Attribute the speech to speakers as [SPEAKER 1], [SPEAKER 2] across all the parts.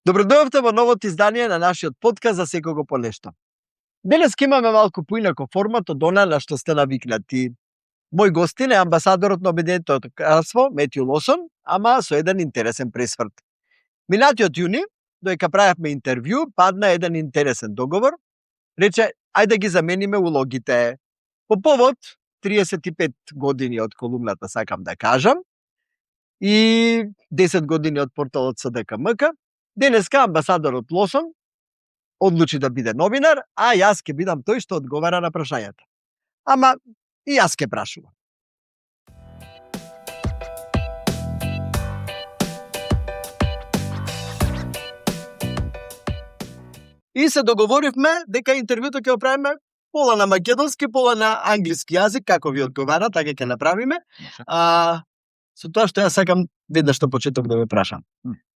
[SPEAKER 1] Добродојавте во новото издание на нашиот подкаст за секого по нешто. Денеска имаме малку поинако формат од она на што сте навикнати. Мој гостин е амбасадорот на Обединетото кралство Метју Лосон, ама со еден интересен пресврт. Минатиот јуни, додека правевме интервју, падна еден интересен договор. Рече, ајде ги замениме улогите. По повод 35 години од колумната, сакам да кажам, и 10 години од порталот СДКМК, денеска амбасадорот Лосон одлучи да биде новинар, а јас ќе бидам тој што одговара на прашањата. Ама и јас ќе прашувам. И се договоривме дека интервјуто ќе го правиме пола на македонски, пола на англиски јазик, како ви одговара, така ќе направиме. Со тоа што јас сакам веднаш на почеток да ве прашам.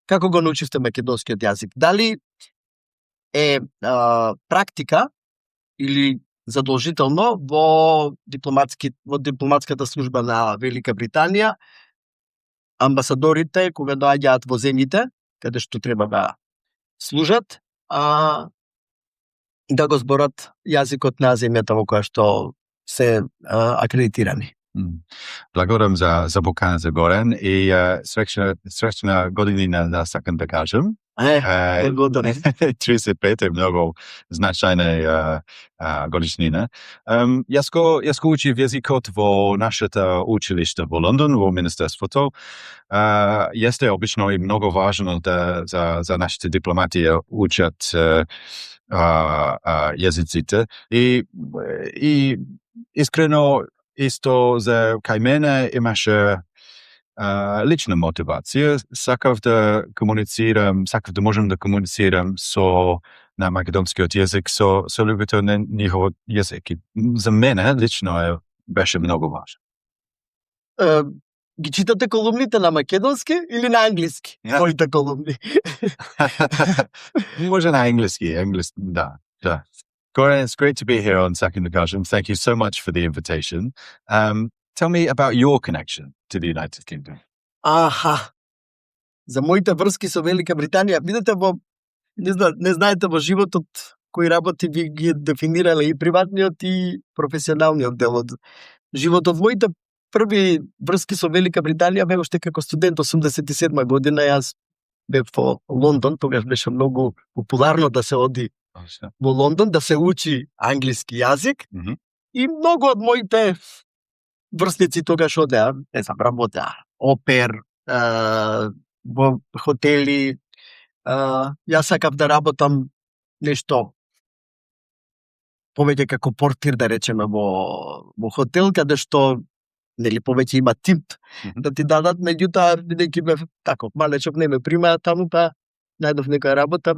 [SPEAKER 1] Како го научивте македонскиот јазик? Дали е практика или задолжително во дипломатската служба на Велика Британија амбасадорите кога доаѓаат во земјите каде што треба да служат, да го зборат јазикот на земјата во која што се акредитирани?
[SPEAKER 2] Благодарам за поканата, Горан, и среќна година да сакам да кажам.
[SPEAKER 1] Благодарам.
[SPEAKER 2] 35 е многу значајна годишнина. Јас го учив јазикот во нашето училиште во Лондон, во Министерството. Јесте обично и многу важно за нашите дипломати учат јазиците. И искрено, исто за кај мене имаше лична мотивација. Сакав да можам да комуницирам на македонскиот јазик со луѓето на нивниот јазик. И за мене лично беше многу важно.
[SPEAKER 1] Ги читате колумните на македонски или на англиски? Моите колумни.
[SPEAKER 2] Може на англиски, да. Goran, it's great to be here on Second Occasion. Thank you so much for the invitation. Tell me about your connection to the United Kingdom.
[SPEAKER 1] За моите врски со Велика Британија, видите, не знаете, во животот кој работи ви ги дефинирале и приватниот и професионалниот дел од животот. Моите први врски со Велика Британија беа уште како студент 87 година. Јас бев во Лондон, тогаш беше многу популарно да се оди во Лондон, да се учи англиски јазик. И многу од моите врсници тогаш одеа, не знам, работеа опер, во хотели. Јас сакав да работам нешто повеќе како портир, да речеме, во хотел, каде што нели повеќе има тип да ти дадат, меѓутоа бидејќи бев тако малечок, не ме примаат таму, па најдов некоја работа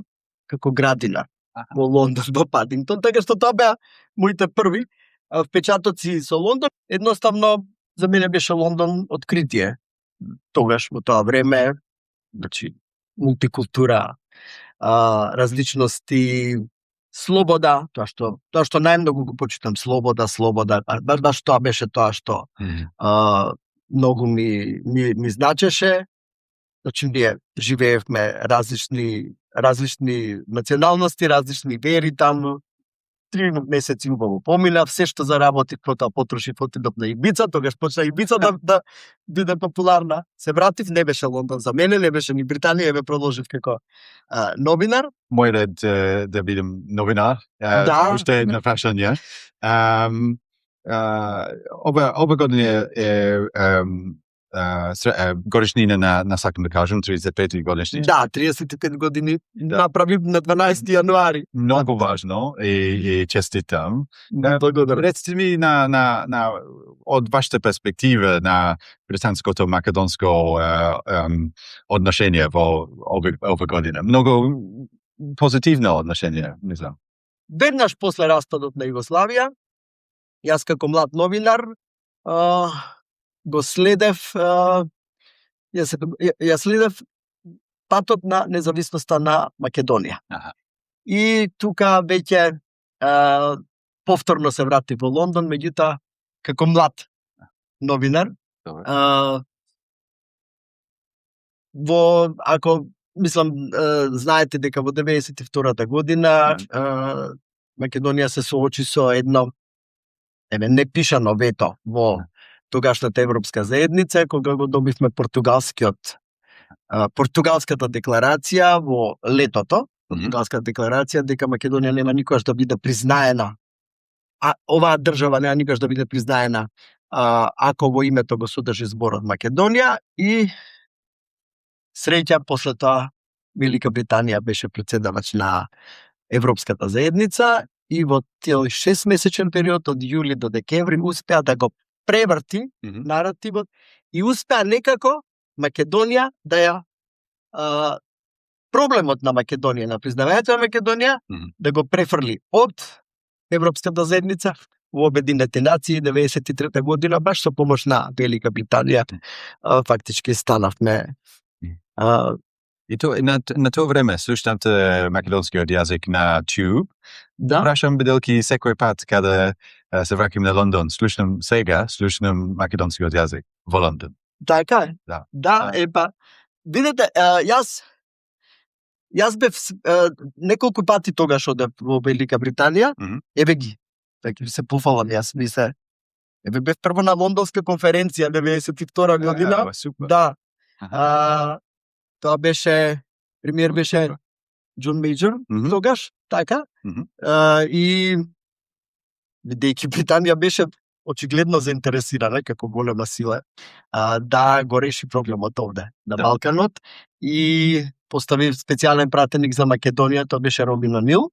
[SPEAKER 1] како градинар во Лондон, во Падингтон, така што тоа беа моите први впечатоци со Лондон. Едноставно за мене беше Лондон откритие. Тогаш во тоа време, значи мултикултура, различности, слобода, тоа што најмногу го почитам, слобода, баш тоа беше тоа што многу ми значеше. Значи ние живеевме различни националности, различни вери таму. 3 месеци убаво помина, се што заработив, потоа потрошив, отидов на Ибица, тогаш почна Ибица да биде популарна. Се вратив, не беше Лондон за мене, не беше ни Британија, ве продолжив како новинар.
[SPEAKER 2] Мој ред да бидам новинар, уште една прашање. Ова година годишнина на сакам да кажам, 35 годишнина.
[SPEAKER 1] Да, 35 години направив на 12 јануари.
[SPEAKER 2] Многу важно и честитам.
[SPEAKER 1] Благодарам.
[SPEAKER 2] Реците ми од вашата перспектива на британското македонско одношение во ова година. Многу позитивно одношение, не знам.
[SPEAKER 1] Веднаш после распадот на Југославија, јас како млад новинар го следев, ја следев патот на независноста на Македонија. И тука веќе повторно се врати во Лондон, меѓутоа како млад новинар. Ако мислам, знаете дека во 92-та година Македонија се соочи со едно непишано вето во тогашната Европска заедница, кога го добивме португалската декларација во летото, португалската декларација дека Македонија нема никогаш да биде признаена, а оваа држава нема никогаш да биде признаена ако во името го содржи зборот Македонија, и среќа после тоа Велика Британија беше претседавач на Европската заедница и во цел 6-месечен период од јули до декември успеа да го преврти наративот и успеа некако Македонија да ја проблемот на Македонија, на признавањето на Македонија, да го префрли од Европската заедница во Обединетите нации 93 година, баш со помош на Велика Британија, фактички станавме.
[SPEAKER 2] И на тоа време слушнавте македонскиот јазик на Tube.
[SPEAKER 1] Да.
[SPEAKER 2] Прашам биделки секој пат каде се враќам на Лондон, слушнам македонскиот јазик во Лондон.
[SPEAKER 1] Така е.
[SPEAKER 2] Да.
[SPEAKER 1] Видете, јас бев неколку пати тогаш одев во Велика Британија, еве ги, така се пофалам јас, бев прво на лондонска конференција 92 година. Да. Тоа беше, премиер беше Џон Мејџор тогаш, така. И бидејќи Британија беше очигледно заинтересирана како голема сила да го реши проблемот овде на Балканот, и постави специјален пратеник за Македонија, тоа беше Робин О'Нил,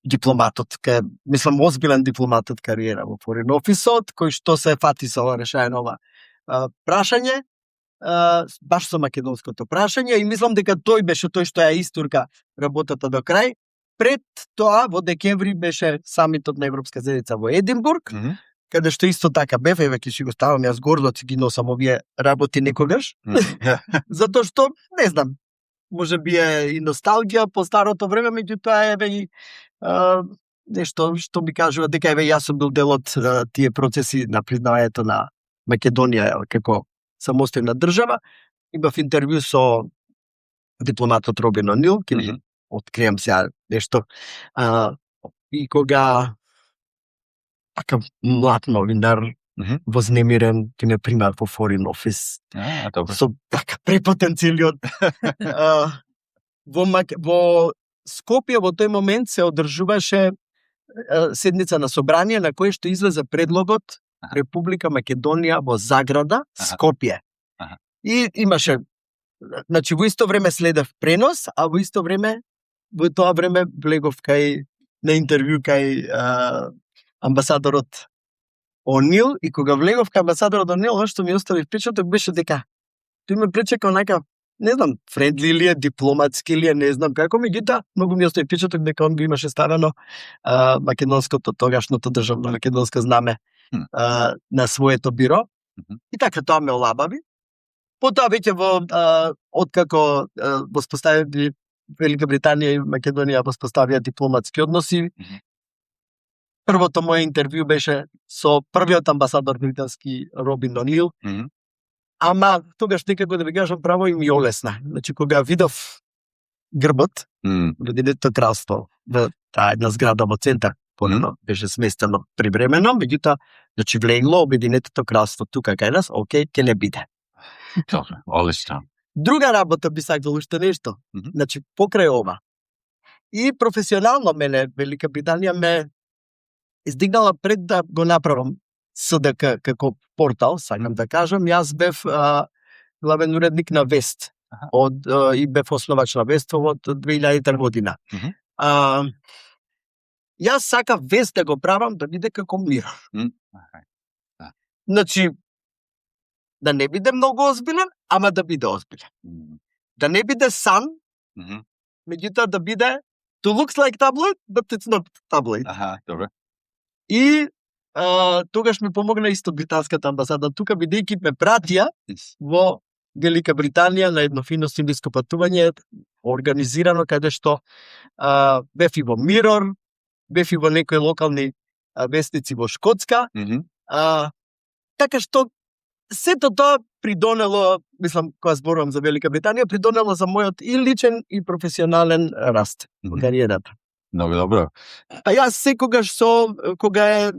[SPEAKER 1] дипломатот, мислам озбилен дипломатот кариера во Foreign Office-от, кој што се фати со решање ова прашање, баш со македонското прашање, и мислам дека тој беше тој што ја истурка работата до крај. Пред тоа, во декември, беше самитот на Европска заедница во Единбург, каде што исто така бев, еве ќе си го ставам јас гордо, си ги носам овие работи некогаш, затоа што, не знам, може би е и носталгија по старото време, меѓутоа еве и нешто што ми кажува дека еве јас сум бил дел од тие процеси на признавањето на Македонија како самостојна држава. Имав интервју со дипломатот Робин О'Нил, ќе ви открием сега нешто. И кога така млад новинар, вознемирен, ќе ме примат во Foreign Office. Со така препотенцијалиот. Во Скопје во тој момент се одржуваше седница на собрание на кој што излезе предлогот Република Македонија во заграда Скопје. И имаше, значи во исто време следев пренос, а во исто време, во тоа време влегов на интервју кај амбасадорот О'Нил, и кога влегов кај амбасадорот О'Нил, оно што ми остави впечаток беше дека тој ме пречека онака, не знам, френдли ли е, дипломатски ли е, не знам како, меѓутоа многу ми остави впечаток дека он го имаше ставено македонското, тогашното државно македонско знаме на своето биро. И така тоа ме олабави. Потоа веќе откако воспостави Велика Британија и Македонија воспоставија дипломатски односи, првото моје интервју беше со првиот амбасадор британски Робин О'Нил. Ама тогаш некако да ви кажам право и ми олесна. Значи кога видов грбот Обединетото кралство во таа една зграда во центар, понено беше сместено привремено, меѓутоа значи влегло Обединетото кралство тука кај нас, окей, ќе не биде.
[SPEAKER 2] Олесно.
[SPEAKER 1] Друга работа би сакал уште нешто. Значи покрај ова. И професионално мене Велика Британија ме издигнала пред да го направам СДК како портал, сакам да кажам. Јас бев главен уредник на Вест и бев основач на Вест од 2000 година. Јас сакав Вест да го правам да биде како Мирор. Значи, да не биде многу озбилен, ама да биде озбилен. Да не биде сан, меѓутоа да биде to looks like tabloid, but it's not tabloid.
[SPEAKER 2] Добре.
[SPEAKER 1] И тогаш ми помогна исто британската амбасада тука, бидејќи ме пратија во Велика Британија на едно фино студиско патување, организирано, каде што бев и во Мирор, бев и во некои локални вестници во Шкотска. Така што сето тоа придонело, мислам, кога зборувам за Велика Британија, придонело за мојот и личен и професионален раст во кариерата.
[SPEAKER 2] Многу добро.
[SPEAKER 1] А јас секогаш кога е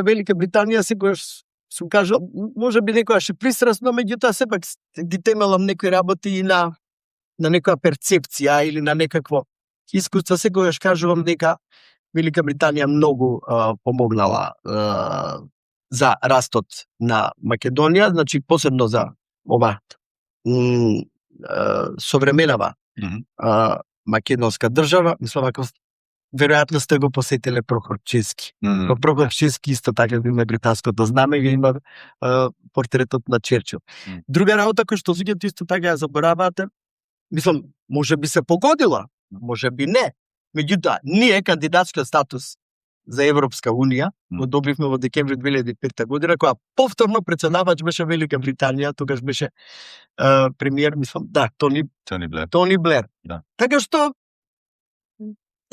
[SPEAKER 1] Велика Британија, секогаш сум кажал, може би некогаш е пристрасно, меѓутоа сепак ги темелам некои работи и на некоја перцепција или на некакво искуство. Секогаш кажувам дека Велика Британија многу помогнала за растот на Македонија, значи посебно за ова современава македонска држава. Мислам, ако веројатно сте го посетиле Прохор Чески. Прохор Чески исто така има британското знаме, има портретот на Черчил. Друга работа која што луѓето исто така ја заборавате, мислам, може би се погодила, може би не. Меѓутоа, ние кандидатскиот статус за Европска Унија го добивме во декември 2005 година, кога повторно председавач беше Велика Британија, тогаш беше премиер, мислам, да, Тони Блер.
[SPEAKER 2] Да.
[SPEAKER 1] Така што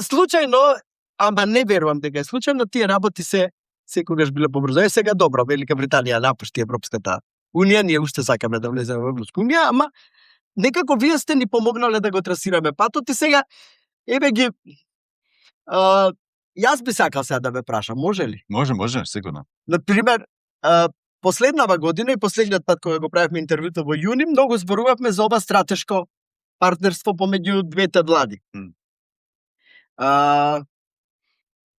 [SPEAKER 1] случајно, ама не верувам дека е случајно, тие работи се секогаш биле побрзо. Е сега добро, Велика Британија напушти Европската Унија, ние уште сакаме да влеземе во Европска Унија, ама некако вие сте ни помогнале да го трасираме патот и сега еве ги јас би сакал сега да ве прашам, може ли?
[SPEAKER 2] Може, сигурно.
[SPEAKER 1] Например, последнава година и последниот пат кога го правевме интервјуто во јуни, многу зборувавме за ова стратешко партнерство помеѓу двете влади.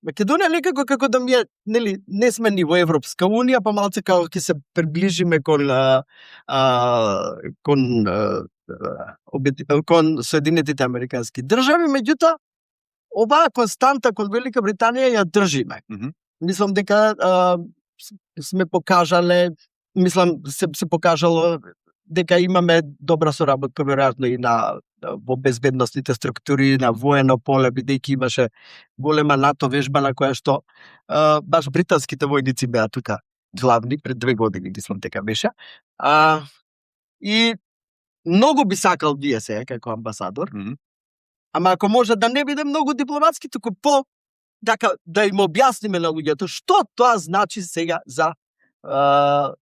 [SPEAKER 1] Македонија некако како да ми е, нели, не сме ни во Европска Унија, па малце како ќе се приближиме кон Соединетите Американски држави, меѓутоа оваа константа кон Велика Британија ја држиме. Мислам дека сме покажале, се покажало дека имаме добра соработка веројатно и во безбедносните структури, на воено поле, бидејќи имаше голема НАТО вежба на која што баш британските војници беа тука главни пред 2 години, мислам дека беше. И многу би сакал вие се како амбасадор, ама ако може да не биде многу дипломатски, туку да им објасниме на луѓето што тоа значи сега за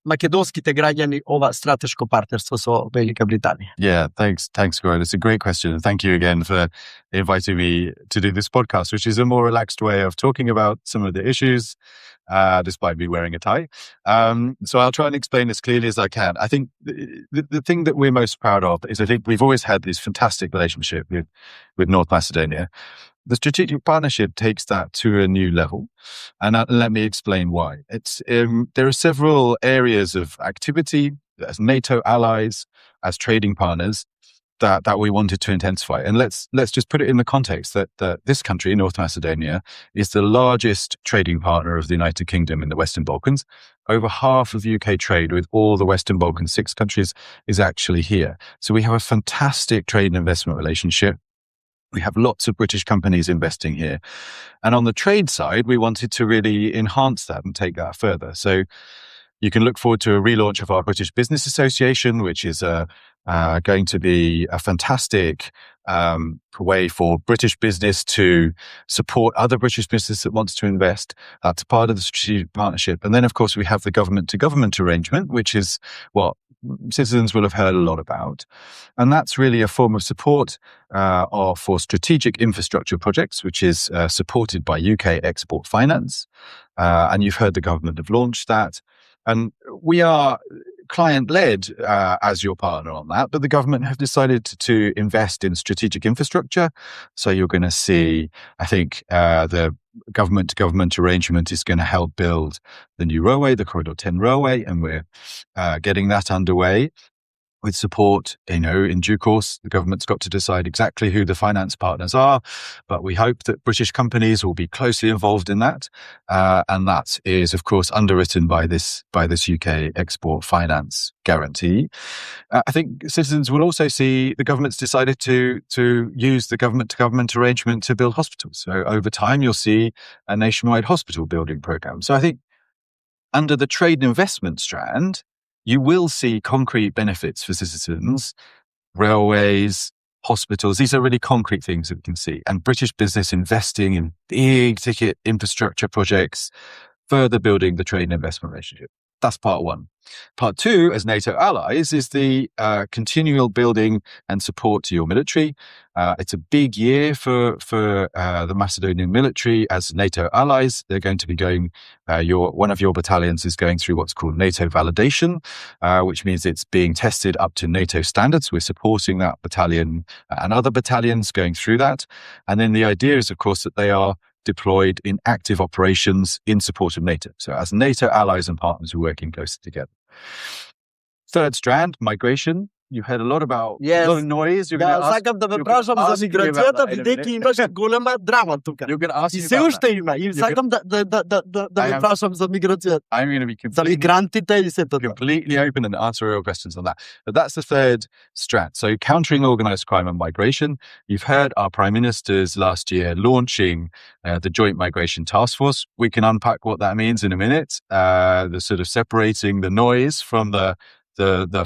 [SPEAKER 1] македонските граѓани ова стратешко партнерство со Велика Британија.
[SPEAKER 2] Yeah, thanks, Goran. It's a great question. And thank you again for inviting me to do this podcast, which is a more relaxed way of talking about some of the issues, despite me wearing a tie. So I'll try and explain as clearly as I can. I think the thing that we're most proud of is I think we've always had this fantastic relationship with North Macedonia. The strategic partnership takes that to a new level, and let me explain why. There are several areas of activity as NATO allies, as trading partners, that we wanted to intensify. And let's just put it in the context that this country, North Macedonia, is the largest trading partner of the United Kingdom in the Western Balkans. Over half of UK trade with all the Western Balkan 6 countries is actually here. So we have a fantastic trade and investment relationship. We have lots of British companies investing here. And on the trade side, we wanted to really enhance that and take that further. So you can look forward to a relaunch of our British Business Association, which is going to be a fantastic way for British business to support other British business that wants to invest. That's part of the strategic partnership. And then, of course, we have the government-to-government arrangement, which is what citizens will have heard a lot about. And that's really a form of support for strategic infrastructure projects, which is supported by UK Export Finance. And you've heard the government have launched that. And we are client-led as your partner on that, but the government have decided to invest in strategic infrastructure. So you're going to see, I think, the government-to-government arrangement is going to help build the new railway, the Corridor 10 railway, and we're getting that underway with support. In due course, the government's got to decide exactly who the finance partners are, but we hope that British companies will be closely involved in that. And that is, of course, underwritten by this UK export finance guarantee. I think citizens will also see the government's decided to use the government-to-government arrangement to build hospitals. So over time, you'll see a nationwide hospital building program. So I think under the trade and investment strand, you will see concrete benefits for citizens, railways, hospitals. These are really concrete things that we can see. And British business investing in big ticket infrastructure projects, further building the trade and investment relationship. That's part one. Part two, as NATO allies, is the continual building and support to your military. It's a big year for the Macedonian military as NATO allies. They're going to be going. One of your battalions is going through what's called NATO validation, which means it's being tested up to NATO standards. We're supporting that battalion and other battalions going through that. And then the idea is, of course, that they are deployed in active operations in support of NATO. So as NATO allies and partners, we're working closely together. Third strand, migration. You heard a lot about a lot of noise. You're going to ask,
[SPEAKER 1] сакам да ве прашам за миграцијата, бидејќи имаше голема драма тука.
[SPEAKER 2] You're going to ask
[SPEAKER 1] И
[SPEAKER 2] me
[SPEAKER 1] се
[SPEAKER 2] about
[SPEAKER 1] уште има. И сакам да ве прашам за миграцијата,
[SPEAKER 2] I'm going to be
[SPEAKER 1] за мигрантите и сето тоа.
[SPEAKER 2] completely open and answer all your questions on that. But that's the third strand. So countering organized crime and migration. You've heard our prime ministers last year launching the Joint Migration Task Force. We can unpack what that means in a minute. The sort of separating the noise from the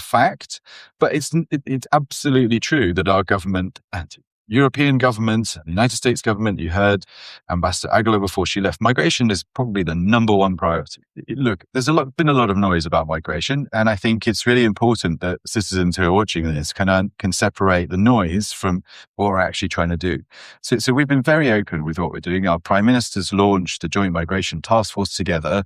[SPEAKER 2] fact, but it's absolutely true that our government and European governments and the United States government, you heard Ambassador Aguilar before she left, migration is probably the number one priority. Look, there's been a lot of noise about migration, and I think it's really important that citizens who are watching this can separate the noise from what we're actually trying to do. So we've been very open with what we're doing. Our prime ministers launched the Joint Migration Task Force together.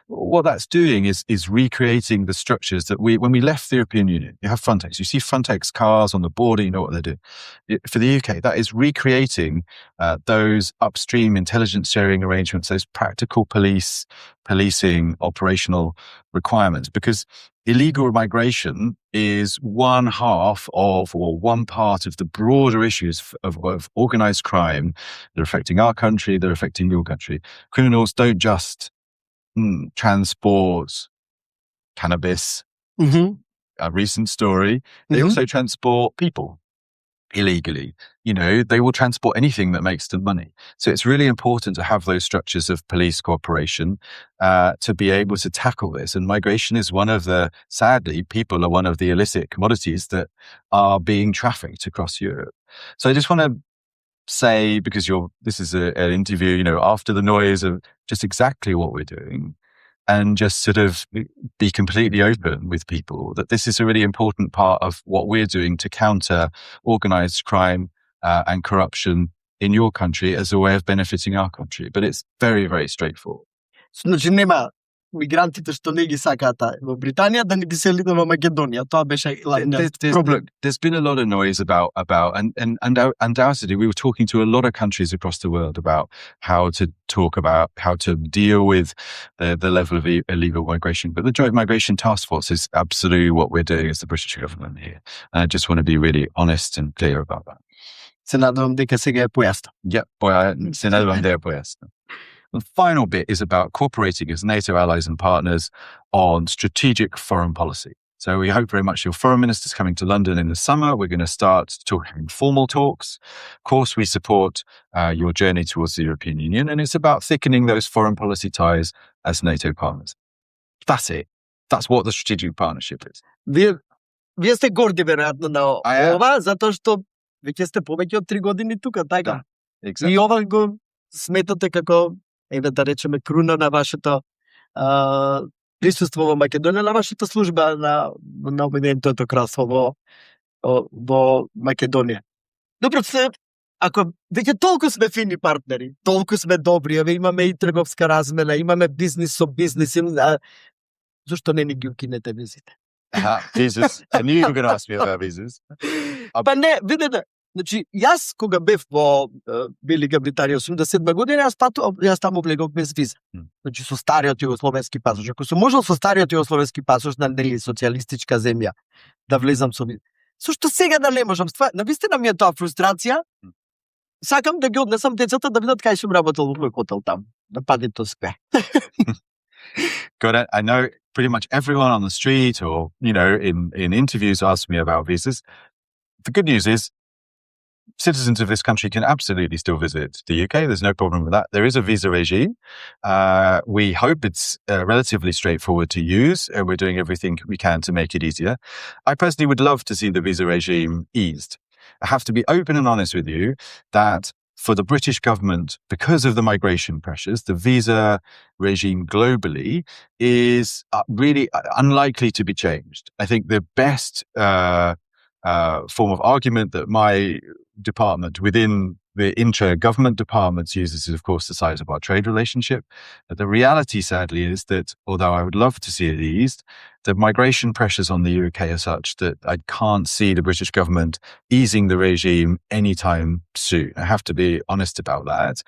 [SPEAKER 2] What that's doing is recreating the structures that when we left the European Union, you have Frontex. You see Frontex cars on the border, you know what they're doing. For the UK, that is recreating those upstream intelligence sharing arrangements, those practical policing operational requirements, because illegal migration is one part of the broader issues of organized crime that are affecting our country, that are affecting your country. Criminals don't just transport cannabis, a recent story. They also transport people illegally. They will transport anything that makes them money. So it's really important to have those structures of police cooperation to be able to tackle this. And migration is sadly, people are one of the illicit commodities that are being trafficked across Europe. So I just want to say, because this is an interview, after the noise of just exactly what we're doing, and just sort of be completely open with people that this is a really important part of what we're doing to counter organized crime and corruption in your country as a way of benefiting our country. But it's very, very straightforward.
[SPEAKER 1] Значи нема мигрантите што не ги сакаат во Британија да ни ги селите во Македонија. Тоа беше главниот проблем.
[SPEAKER 2] There's been a lot of noise about and undoubtedly we were talking to a lot of countries across the world about how to deal with the level of illegal migration. But the Joint Migration Task Force is absolutely what we're doing as the British government here. And I just want to be really honest and clear about that.
[SPEAKER 1] Се надевам дека сега е појасно.
[SPEAKER 2] Се надевам дека е појасно. The final bit is about cooperating as NATO allies and partners on strategic foreign policy. So we hope very much your foreign minister's coming to London in the summer. We're going to start having formal talks. Of course, we support your journey towards the European Union, and it's about thickening those foreign policy ties as NATO partners. That's it. That's what the strategic partnership is.
[SPEAKER 1] Вие сте горди веројатно на ова, затоа што веќе сте повеќе од 3 години тука, така?
[SPEAKER 2] Exactly.
[SPEAKER 1] И ова го сметате како да речеме круна на вашето присуство во Македонија, на вашата служба на Обединетото кралство во Македонија. Добро, ако веќе толку сме фини партнери, толку сме добри, имаме и трговска размена, имаме бизнис со бизнис, зашто не ни ги укинете визите?
[SPEAKER 2] Visas. I knew you were going to ask me about visas.
[SPEAKER 1] Па не, видете, значи, јас кога бев во Велика Британија 87 година, јас таму влегов без виза. Значи со стариот југословенски пасош. Ако сум можел со стариот југословенски пасош на социјалистичка земја да влезам со виза. Зашто сега да не можам? Навистина ми е тоа фрустрација. Сакам да ги однесам децата да видат кај сум работел во мој хотел там, на Падингтон Сквер.
[SPEAKER 2] Got it. I know pretty much everyone on the street or, in interviews asks me about visas. The good news is citizens of this country can absolutely still visit the UK. There's no problem with that. There is a visa regime. We hope it's relatively straightforward to use, and we're doing everything we can to make it easier. I personally would love to see the visa regime eased. I have to be open and honest with you that for the British government, because of the migration pressures, the visa regime globally is really unlikely to be changed. I think the best form of argument that my department within the inter-government departments uses is, of course, the size of our trade relationship. But the reality, sadly, is that although I would love to see it eased, the migration pressures on the UK are such that I can't see the British government easing the regime anytime soon. I have to be honest about that.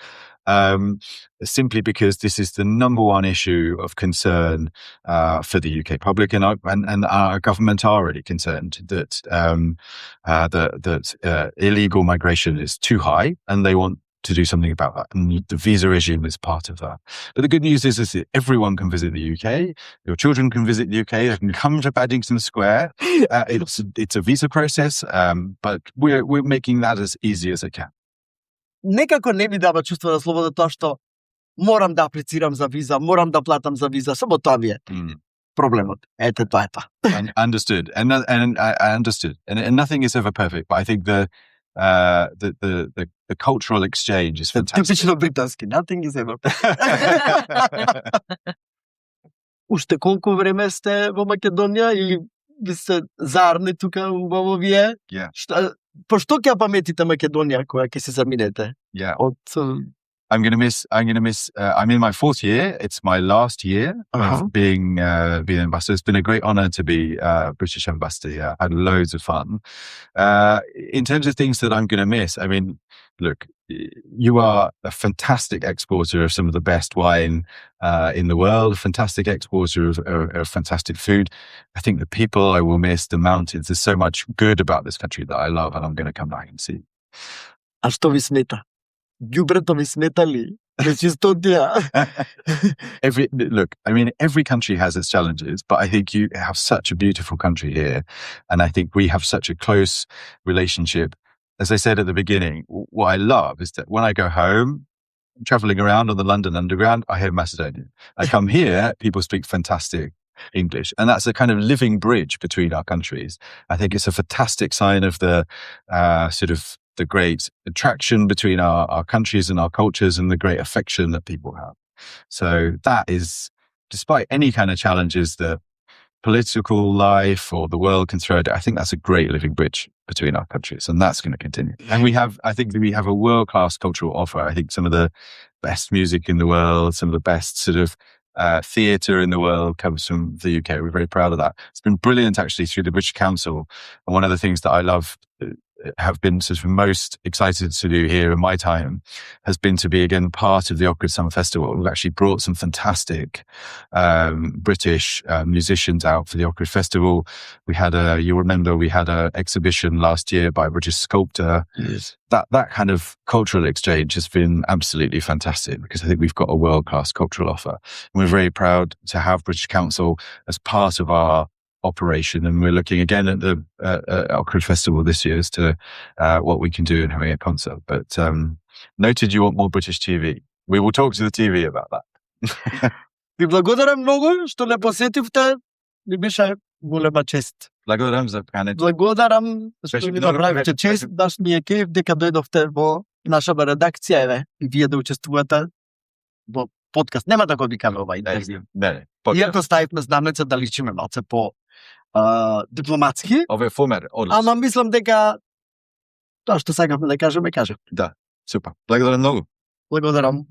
[SPEAKER 2] Simply because this is the number one issue of concern for the UK public, and our government are already concerned that illegal migration is too high, and they want to do something about that. And the visa regime is part of that. But the good news is that everyone can visit the UK. Your children can visit the UK. They can come to Paddington Square. It's a visa process, but we're making that as easy as it can.
[SPEAKER 1] Nekako ne mi dava čustvo da sloboda to što moram da apliciram za viza, moram da platam za viza, samo to mi je problemot. Ete, to je to.
[SPEAKER 2] Understood. And I understood. And nothing is ever perfect, but I think the cultural exchange is fantastic.
[SPEAKER 1] Типично британски. Nothing is ever perfect. Уште колко време сте во Македонија или ви се зарни тука во вие?
[SPEAKER 2] Yeah.
[SPEAKER 1] По што ќе паметите Македонија која ќе се заминете?
[SPEAKER 2] Yeah.
[SPEAKER 1] Од
[SPEAKER 2] I'm going to miss, I'm in my 4th year. It's my last year of being ambassador. It's been a great honor to be British ambassador. Yeah, I had loads of fun. In terms of things that I'm going to miss, I mean, look, you are a fantastic exporter of some of the best wine in the world, a fantastic exporter of fantastic food. I think the people I will miss, the mountains. There's so much good about this country that I love, and I'm going to come back and see.
[SPEAKER 1] А што ви смета? Ѓубрето ви смета ли? Нечистотија?
[SPEAKER 2] Look, I mean, every country has its challenges, but I think you have such a beautiful country here. And I think we have such a close relationship. As I said at the beginning, what I love is that when I go home, traveling around on the London Underground, I hear Macedonian. I come here, people speak fantastic English. And that's a kind of living bridge between our countries. I think it's a fantastic sign of the the great attraction between our countries and our cultures, and the great affection that people have. So that is, despite any kind of challenges that political life or the world can throw at it, I think that's a great living bridge between our countries, and that's going to continue. And I think that we have a world-class cultural offer. I think some of the best music in the world, some of the best sort of theatre in the world comes from the UK. We're very proud of that. It's been brilliant actually through the British Council. And one of the things that I love, have been sort of most excited to do here in my time, has been to be again part of the Oxford Summer Festival. We've actually brought some fantastic British musicians out for the Oxford Festival. You remember we had an exhibition last year by a British sculptor.
[SPEAKER 1] Yes.
[SPEAKER 2] That kind of cultural exchange has been absolutely fantastic, because I think we've got a world-class cultural offer. And we're very proud to have British Council as part of our operation, and we're looking again at the Oxford Festival this year as to what we can do in having a concert. But noted you want more British TV. We will talk to the TV about that.
[SPEAKER 1] Ви благодарам многу што не посетивте. Ми беше голема чест.
[SPEAKER 2] Благодарам за поканата.
[SPEAKER 1] Благодарам што ми направивте чест, баш ми е кеф дека дојдовте во нашава редакција, еве, и вие да учествувате во подкаст. Нема да го викаме ова интервју.
[SPEAKER 2] Не.
[SPEAKER 1] Иако ставивме знамеца да личиме малце по дипломатски.
[SPEAKER 2] Овој формат, одлично.
[SPEAKER 1] Ама мислам дека тоа што сакавме да кажеме, кажем.
[SPEAKER 2] Да, супер. Благодарам многу.
[SPEAKER 1] Благодарам.